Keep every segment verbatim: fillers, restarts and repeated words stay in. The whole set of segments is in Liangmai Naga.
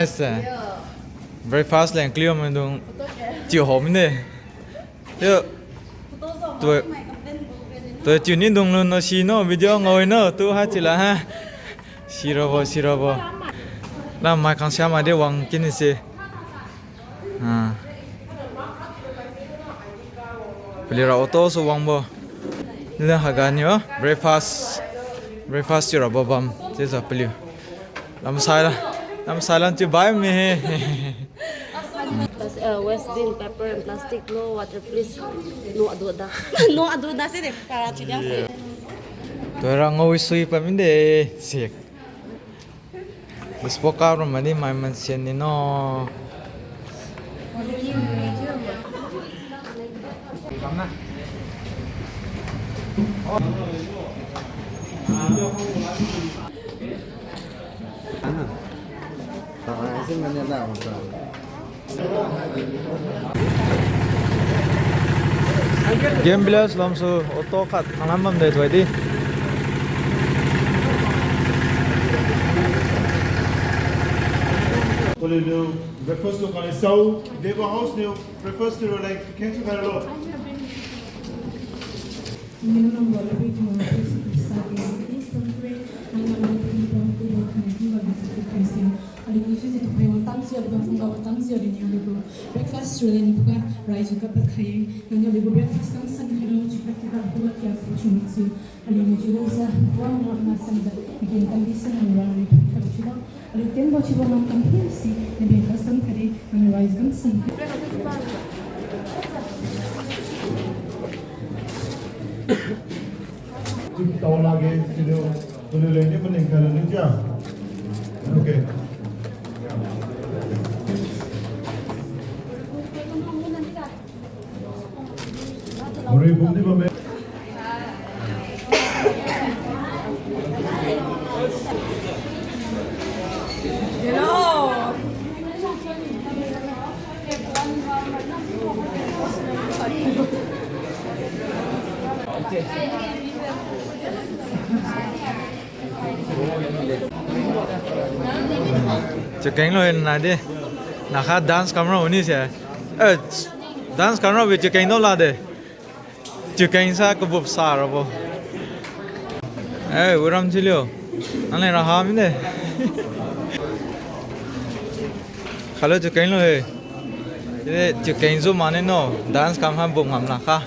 Yes, eh. Breakfast leng clear maidung. Chiu hom ne. Yo. Toi, toi chiu ni dung lu no si no video ngao no tu ha chila ha. Sirabo, sirabo. La mai kang sia ma de wang kini se. Ah. Paliura auto su wangbo. Nila haga niu breakfast. Breakfast chiura babam. Chiujiu paliu. Lamsai la. Lamsai lan chiu bai mi he. Plus, uh, waste bin, paper and plastic, no water, please. No adu da. No adu da se de, para chiu diang se. Tuira ngao sui pa mi de. Se. Dispo ka ro mani mai man sian ni no. Game Village lamsu auto khat khanglam bam de tuai di. Kole niu breakfast tu kali sau, Labour House niu breakfast tu like cancel khailo. Nang number lebih cuma Yesus Kristus ke, Yesus Kristus, nang number lebih cuma tu buat kami tinggal di situ Kristus. Aliuniu chiujiu tupai wangtam si, aliu phungga wangtam si, aliuniu aliugu breakfast rule ni puga rai jiu kapat khai-e. Nangniu aliugu breakfast kamsan khailo, chiujiu kapat puga kia pu chunsi. Aliuniu chiujiu sa, wang wang na sanjiu, again, kambi san nang rari khai chiulo. Aliu tenbo chiubo nang kambi si, nang beng kasam khaide, nang rai jiu kamsan. Chiu tao lage, chiulo, chiulo leng ni maning khailo ni chia. Okay. Muri bum di bamme. Chiu kenglo na di. Nakha dance kamra uni se. Eh, dance kamra bi chiu kenglo la de. Chiu keng sa kabup sa rabo. Eh, uram chilio. Anle raha mide. Khalo chiu kenglo he. Chiu keng ju mane no. Dance kam ha bup ngam la kha.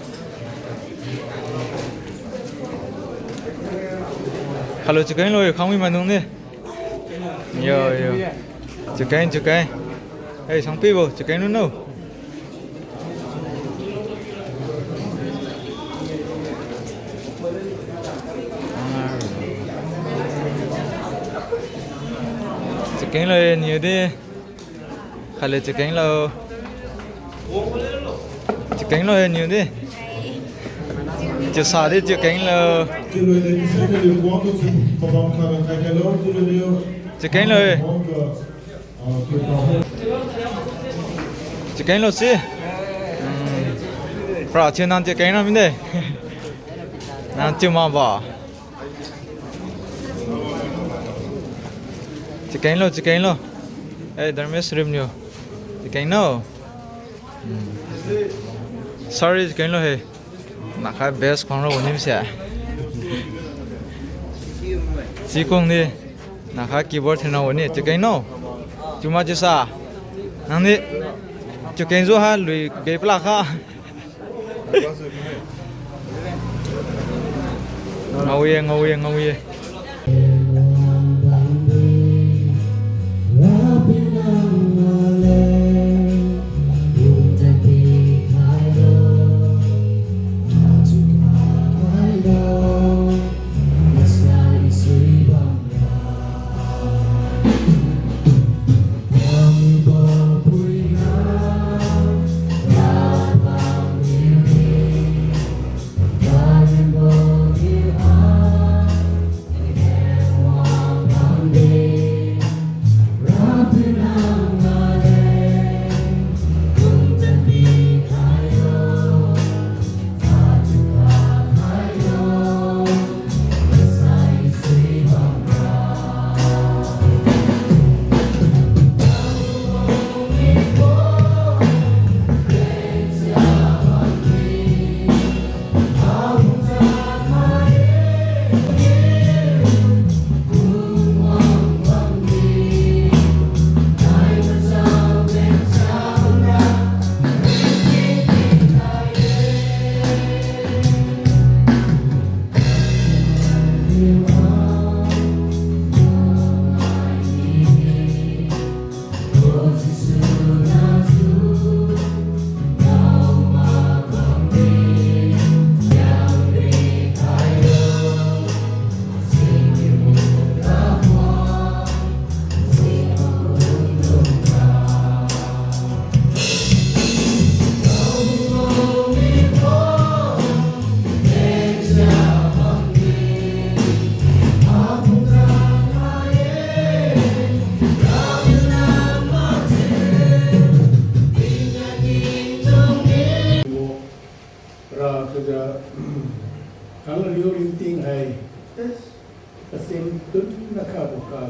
Khalo chiu kenglo he, khangwi manung ne. Yo, yo. Chiu keng, chiu keng. Hey, sangpibo, chiu keng lu no. Chiu keng lo, niu di. Khale chiu keng lo. Chiu keng lo, niu di. Chiusa di chiu keng lo. Chiu keng lo. Chiu keng lo si. Hmm. Pra chiu nang chiu keng lo mide. Nang chiu ma ba. Chiu keng lo, chiu keng lo. Eh, Dharmesh rim niu. Chiu keng lo. Hmm. Sorry, chiu keng lo he. Nakha bass khang ra wani se. Sikung di. Nakha keyboard thin ra wani. Chiu keng lo. Chiu ma chiusa. Nang di. Chiu keng ju ha lui be pla kha. Ngao ye, ngao ye, ngao ye.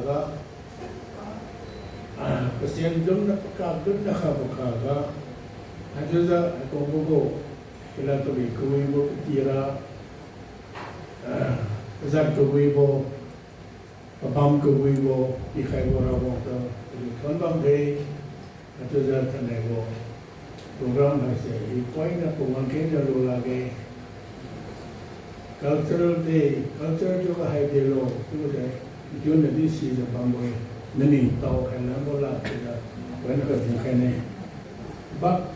ga, ah, pasien dun na pakak dun na kha pakak ga, haichiujiu haikumbo gu, kila kabi kawibo katira, ah, pazat kawibo, pabam kawibo, pikhaibo Rawang tu, kabi khon bamde, haichiujiu thainai gu program haise i poina pawang kengjiu lu lakge. Cultural day, culture chiubo hai delo chiubo se, itiuna di sijiu bambo-e, maningtao khai lambo lak chiujiu, poina kha dinkhai ne. But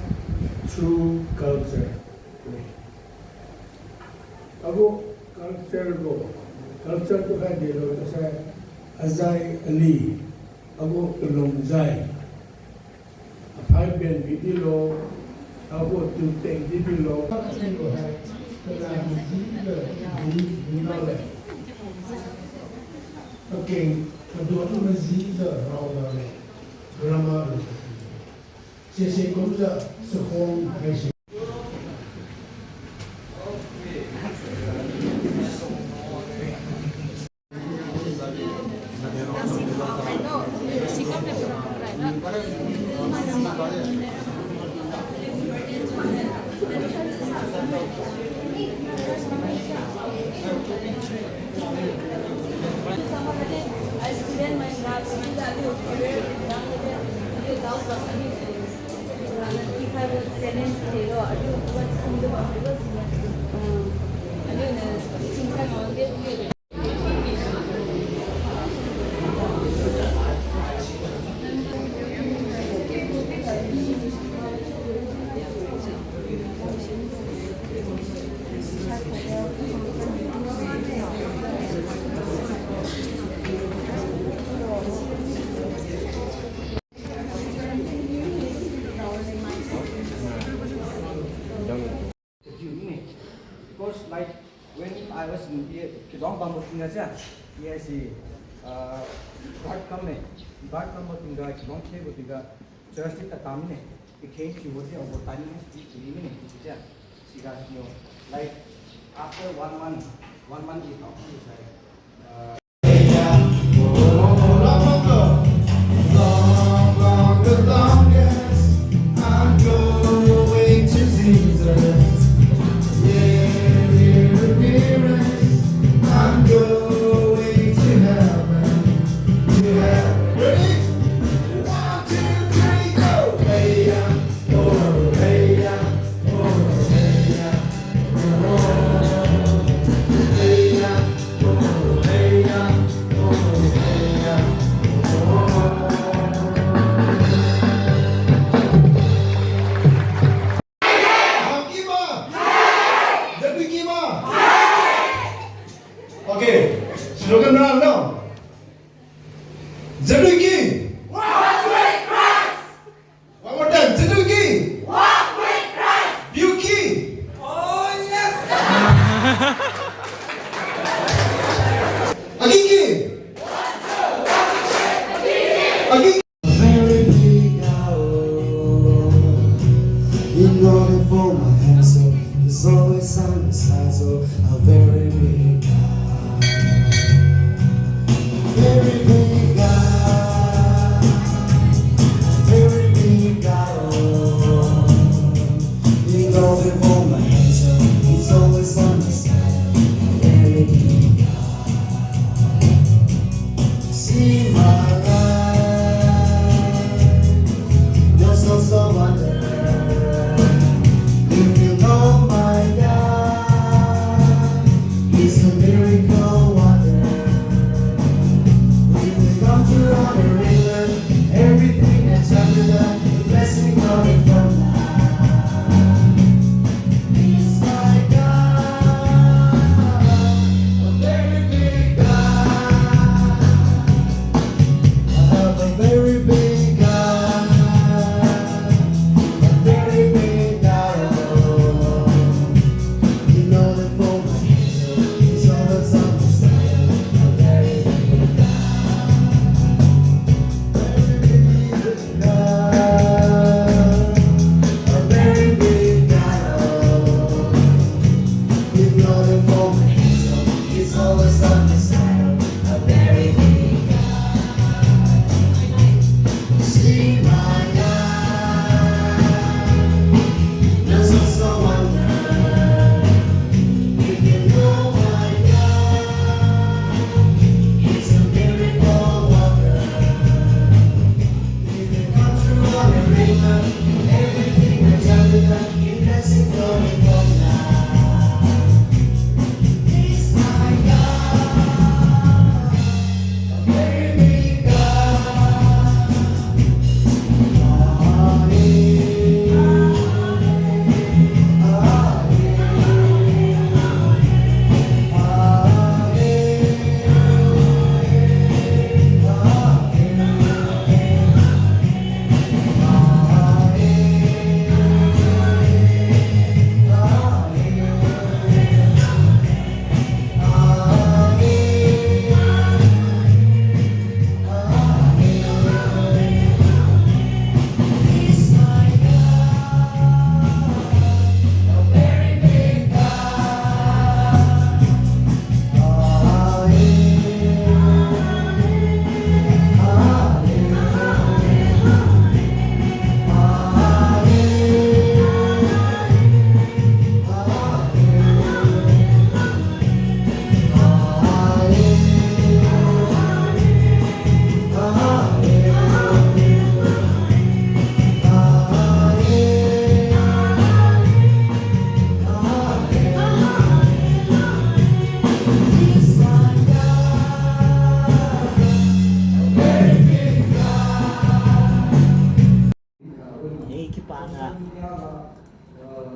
through culture, agu culture gu, culture tu khai delo chiusai, azai ali, agu kalung zai, aphai ben bidi lo, agu tu tek didi lo. Atheng gu hai, kalai maji ga, bung, bung na le. Akeng, kadon maji ga, rao na le. Grammar le. Sese kumjiu, sakhuang haise. Because like when I was in, eh, Shillong bambo tingga sia, yes, eh, uh, God come ne, God come bo tingga, Shillong ke bo tingga, church ti tatam ne, I came to what the overtime is, we came in, sia, siga sino, like, after one month, one month is out, is like, uh,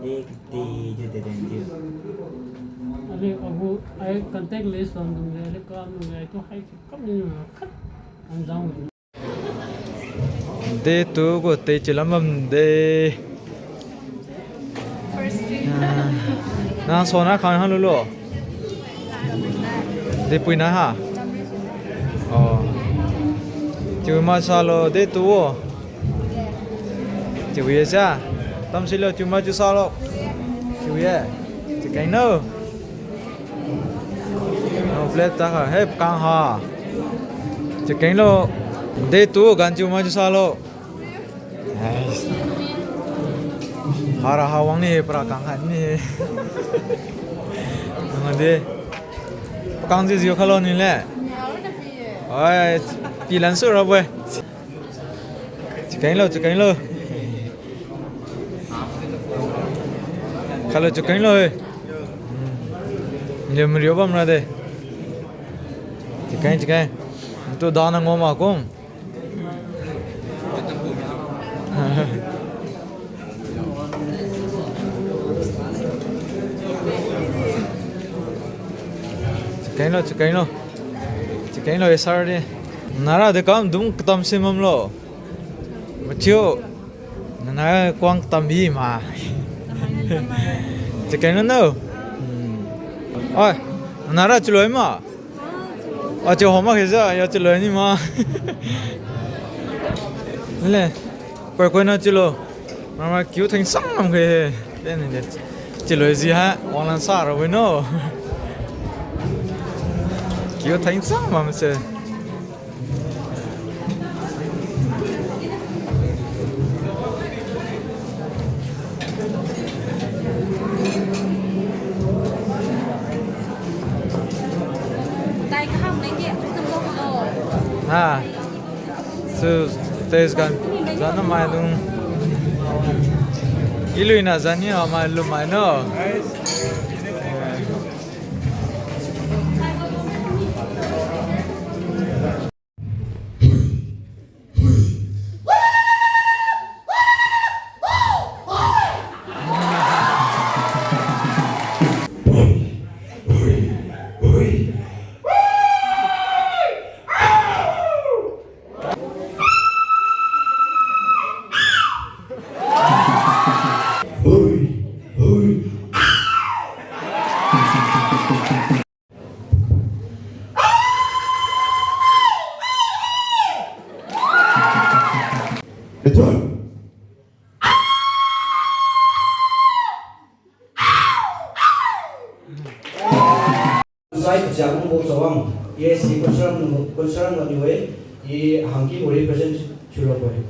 Ekti ju te den ju. Aliu agu, ai contact list lam dung le, aliu kam dung le, tu hai kam ni khat. Anjang. De tu gu te chilam bam de. First street. Ah. Nang sona khang ha lulu. Dipui na ha? Oh. Chiu ma salo de tu o. Chiu ye sa. Tam silo chiu ma chiu salo. Chiu ye. Chikeng no. No plate ta ha. He pakang ha. Chikeng lo. De tu gan chiu ma chiu salo. Hara hawang ni para kang khat ni. Nang de. Pakang jiu jiu khalo ni le. Oi, pilan su ra boi. Chikeng lo, chikeng lo. Khalo chikeng lo, eh. Hmm. Nde mariu bam ra de. Chikeng, chikeng. Tu dana ngom akum. Chikeng lo, chikeng lo. Chikeng lo, eh, sir de. Nara de kam dung katam sim bam lo. Machiu. Nana kuang tambi ma. Chikeng no. Hmm. Oi, nara chiloi ma. Achiu homa khaijiu, ya chiloi ni ma. Le. Koi koi na chilo. Mama kiu theng sang lam khe. Then ni de. Chiloi ji ha, wanglan sa ra wi no. Kiu theng sang lam se. Ha. Su taste gan jana mai dung. Ilui na jani a mai lu mai no. Sai kachia kungbo chawang, A S C Konsaram, Konsaram ganiu-e, i hangkibo represent thiurabo-e.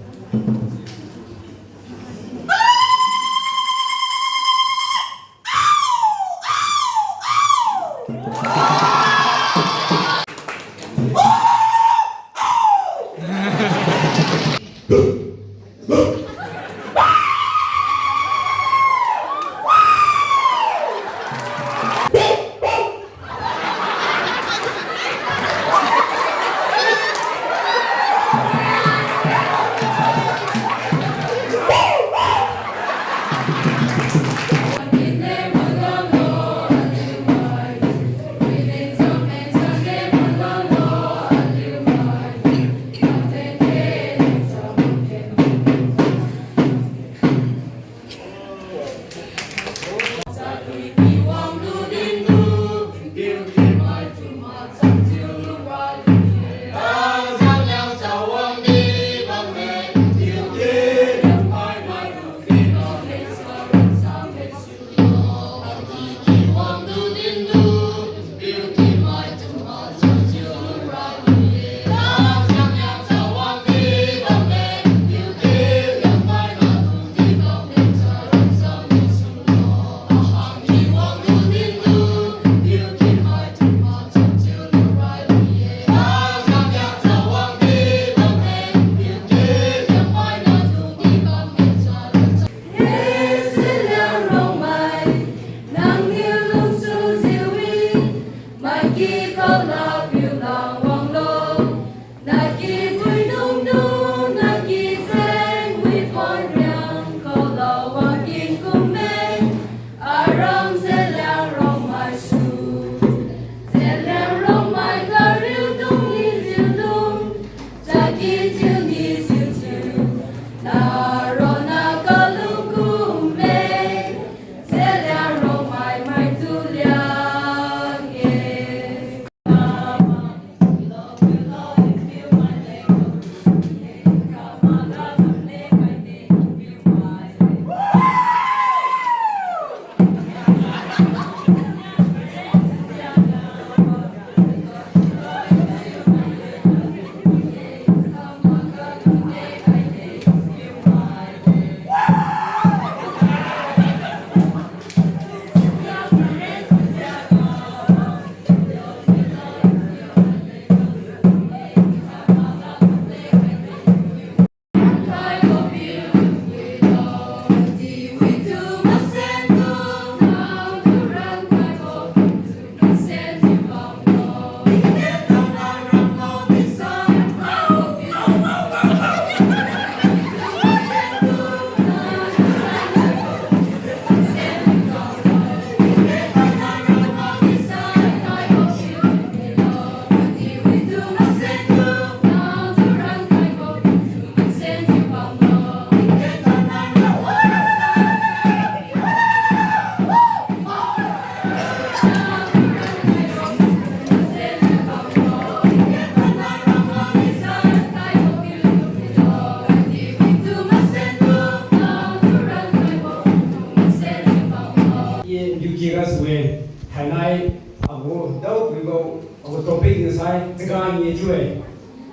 Chaga ni chiu-e.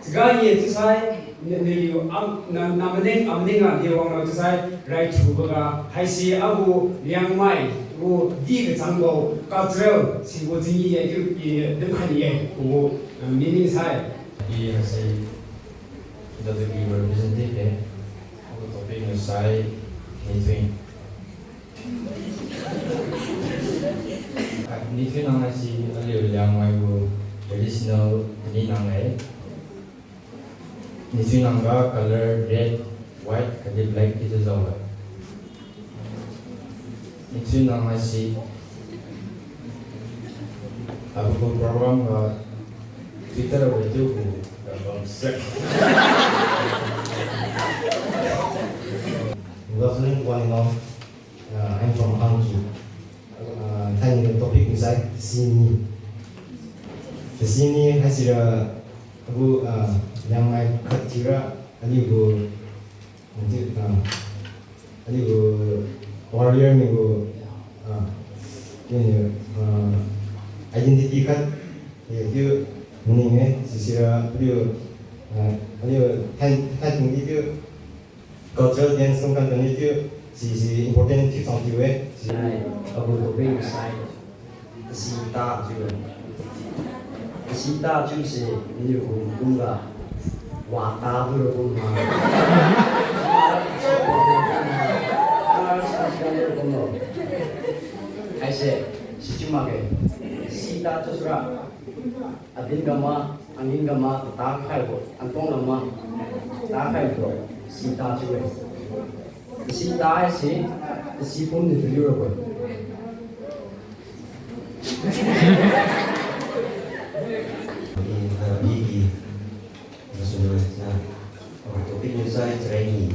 Chaga ni chiusai, na, naliu am, na, na maning, am ning a, di wanglo chiusai, rai thuboga, haise agu Liangmai gu di kachangbo cultural sibo jing ye chiu i dinkhai ni-e, gu, uh, meaning sai. I haise, the people representative e, agu topic niu sai, Nithuinang. Nithuinang haise aliu Liangmai gu traditional Nithuinang e. Nithuinang ga color red, white, khatdi black chiujiu jao-e. Nithuinang haise agu program ga Twitter ga chiu gu ga bam se. Good afternoon, one and all. Uh, I'm from Hangki. Uh, thainai topic niu sai, Tasini. Tasini haisira agu, uh, Liangmai khat thiura aliu gu, uh, aliu gu warrior niu gu, uh, chiuniu, uh, identity khat, eh, chiu maning e, sisira aliu, uh, aliu thai, thai tingdi chiu cultural dance kum kan kani chiu, sisi important thiu sang thiu-e. Hai, agu topic sai, Tasita chiu-e. Tasita chiuse, naliu gu kumga, wata bura kumma. Haise, sichiu makge, Sita chiusira. Adin gama, angin gama, tata khaibo, antong gama, tata khaibo, Sita chiu-e. Sita haise, tasi pum niu paliu rabo-e. Iniu, ah, iniu, ah, topic niu sai chareng mi,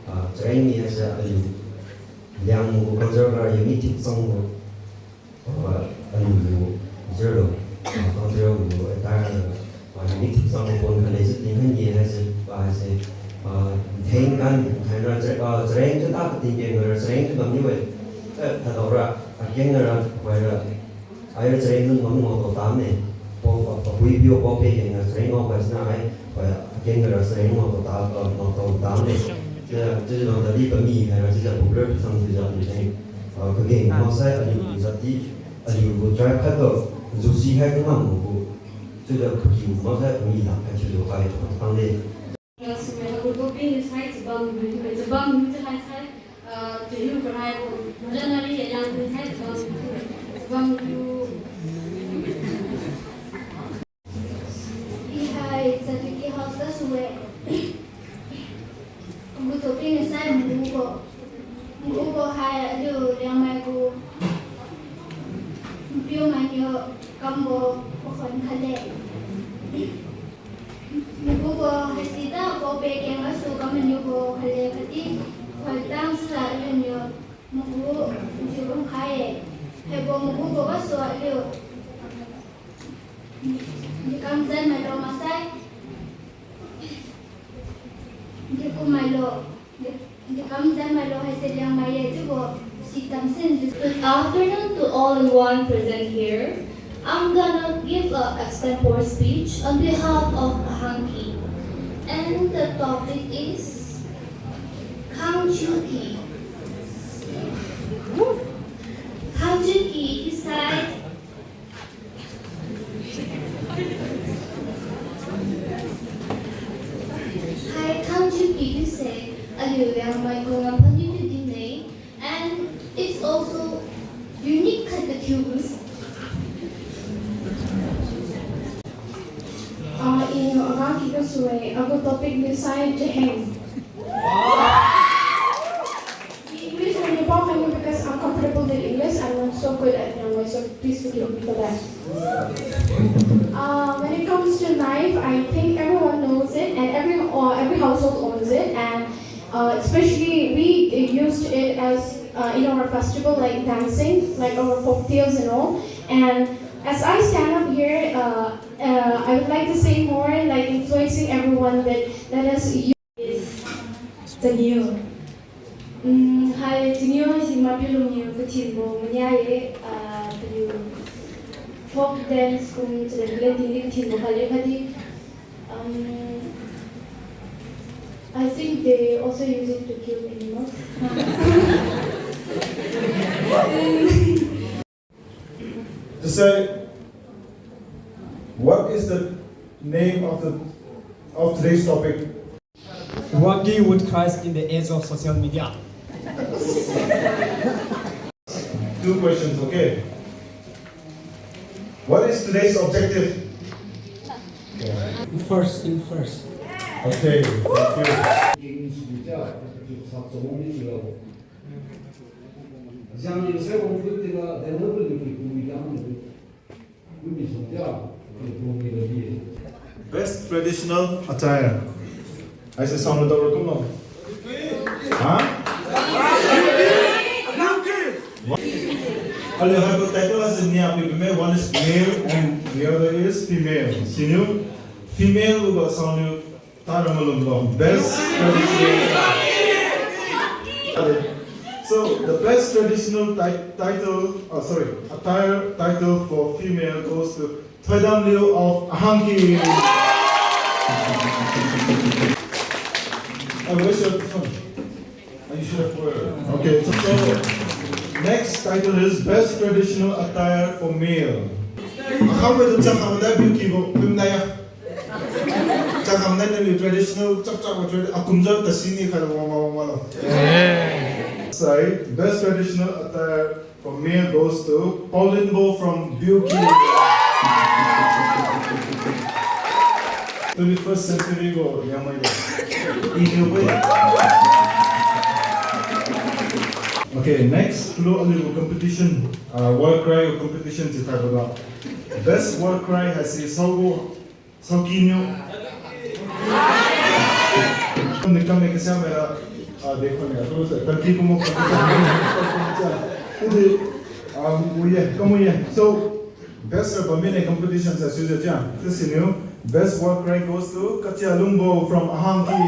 ah, chareng mi haise aliu Liangmai gu culture ga unique thiu changbo. Ah, aliu gu zero, ah, culture gu attire, ah, unique thiu changbo pon khat lejiu tingkhai ni haise, ah, haise, ah, theng kan, thainai char-, ah, chareng chiu ta kating keng ra chareng chiu bamniu-e. Eh, thadaora, akeng ra, waira, aira chareng lung bam ngao tao tamne. Pao, pa, papui piu pao pe keng ra chareng ngao bai sina ai, pa, akeng ra chareng ngao tao ta, ah, ngao tao tamne. Chiujiu, chiujiu bam tadi pami haira chiujiu popular thiu chang chiujiu aliu chareng. Ah, kageng maksai aliu jati, aliu gu tribe khat tu, jusi hai kangam gu, chiujiu kakiu maksai kami lam hai chiujiu khai tang de. Sumai agu topic niu sai chabam, chabam chiu hai sai, ah, chiu karai gu, January yang niu sai chabam, chabam gu. I hai Zatuki House ga sue. Agu topic niu sai Mugu bo. Mugu bo hai aliu Liangmai gu piumai niu kambo pakhon khatle. Mugu bo haisi ta pao pe keng gasu kamaniu bo khatle khatdi khoi tang sira aliuniu Mugu thiu bam khai-e. Haibo Mugu bo gasu aliu Ndi kam zan mailo maksai. Ndi kum mailo. Ndi, ndi kam zan mailo haise Liangmai ye chiubo si tamsin. Good afternoon to all in one present here. I'm gonna give a extempore speech on behalf of Ahangki. And the topic is Khangjuki. Khangjuki is a Hai Khangjuki chiuse aliu Liangmai gu ngamphan niu dinne, and it's also unique khat kathiu. Ah, iniu aga kiga sue, agu topic niu sai Jeheng. English, I'm not comfortable with English. I'm not so good at language, so please forgive me for that. Uh, when it comes to knife, I think everyone knows it, and every uh, every household owns it, and uh, especially we uh, used it as uh, in our festival, like dancing, like our folk tales and all. And as I stand up here, uh, uh, I would like to say more, like influencing everyone that let us Chaniu. Mm, hai chaniu haisi mapiu lungniu kathinbo mania ye, ah, paliu. Folk dance kum chale kale tingdi thin bo kale khatdi, um, I think they also use it to kill animals. To say, what is the name of the, of today's topic? Walking with Christ in the age of social media. Two questions, okay? What is today's objective? First thing first. Okay, thank you. Best traditional attire. Haise sound lo daora kumlo. Ha? Aliu haibo title haise nia piu bamme, one is male and the other is female. Siniu female luga sound niu tara malumlo. Best traditional. So the best traditional ti-, title, oh, sorry, attire title for female goes to Thoidam Liu of Ahangki. I wish you had the phone. Are you sure? Okay, so, so next title is best traditional attire for male. Akham tu chakam dai biu kibo, pim dai ya. Chakam nai naliu traditional, chak chak wa tradi-, akumjiu tasini khailo wang wang wang lo. Sai, best traditional attire for male goes to Pauline Bo from Biuki. Twenty-first century bo yamai lo. Iniu bo. Okay, next, lo aliu competition, uh, war cry competition si khai ba. Best war cry haise saobo Saoki niu. Kam ni kam ni kasiamai ra, ah, dekho ni, atu se, tanki kumo, tanki kumo. Udi, ah, uye, kamuye. So, best ra bammi ni competition sa suze chia. Sisi niu, best war cry goes to Kachia Lungbo from Ahangki.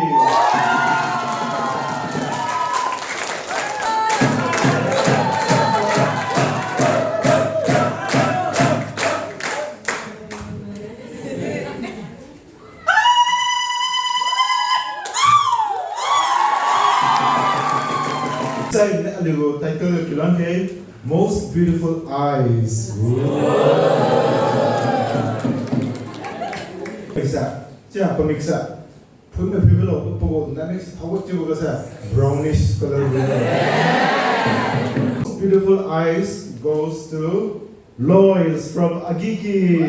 Sai aliu title kilan ke Most Beautiful Eyes. Pamiksa, chia pamiksa. Phun na phi lo pagu na mix thawa chiu ga sa brownish color. Most beautiful eyes goes to Lois from Agiki.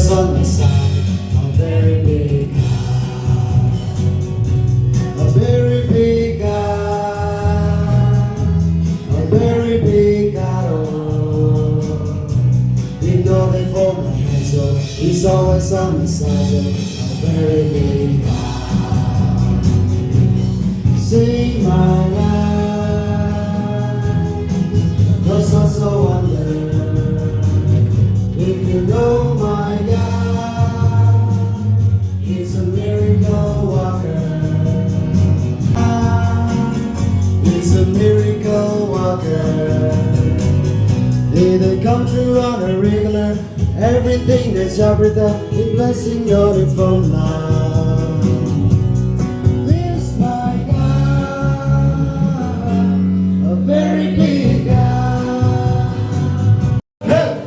Sun is out, a very big eye, a very big eye, a very big eye, oh. You know they form a head, so he's always on the side, so a very big eye. See my life, that's also wonder. If you know my God, he's a miracle worker. He's a miracle worker. He they come through on a regular. Everything is everything. He blessing your phone line. This my God, a very big God. Left.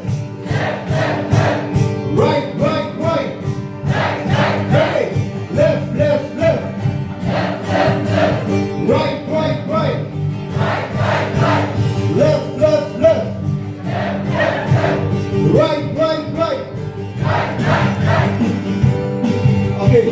Right, right, right. Hey, left, left, left. Right, right, right. Left, left, left. Right, right, right. Okay,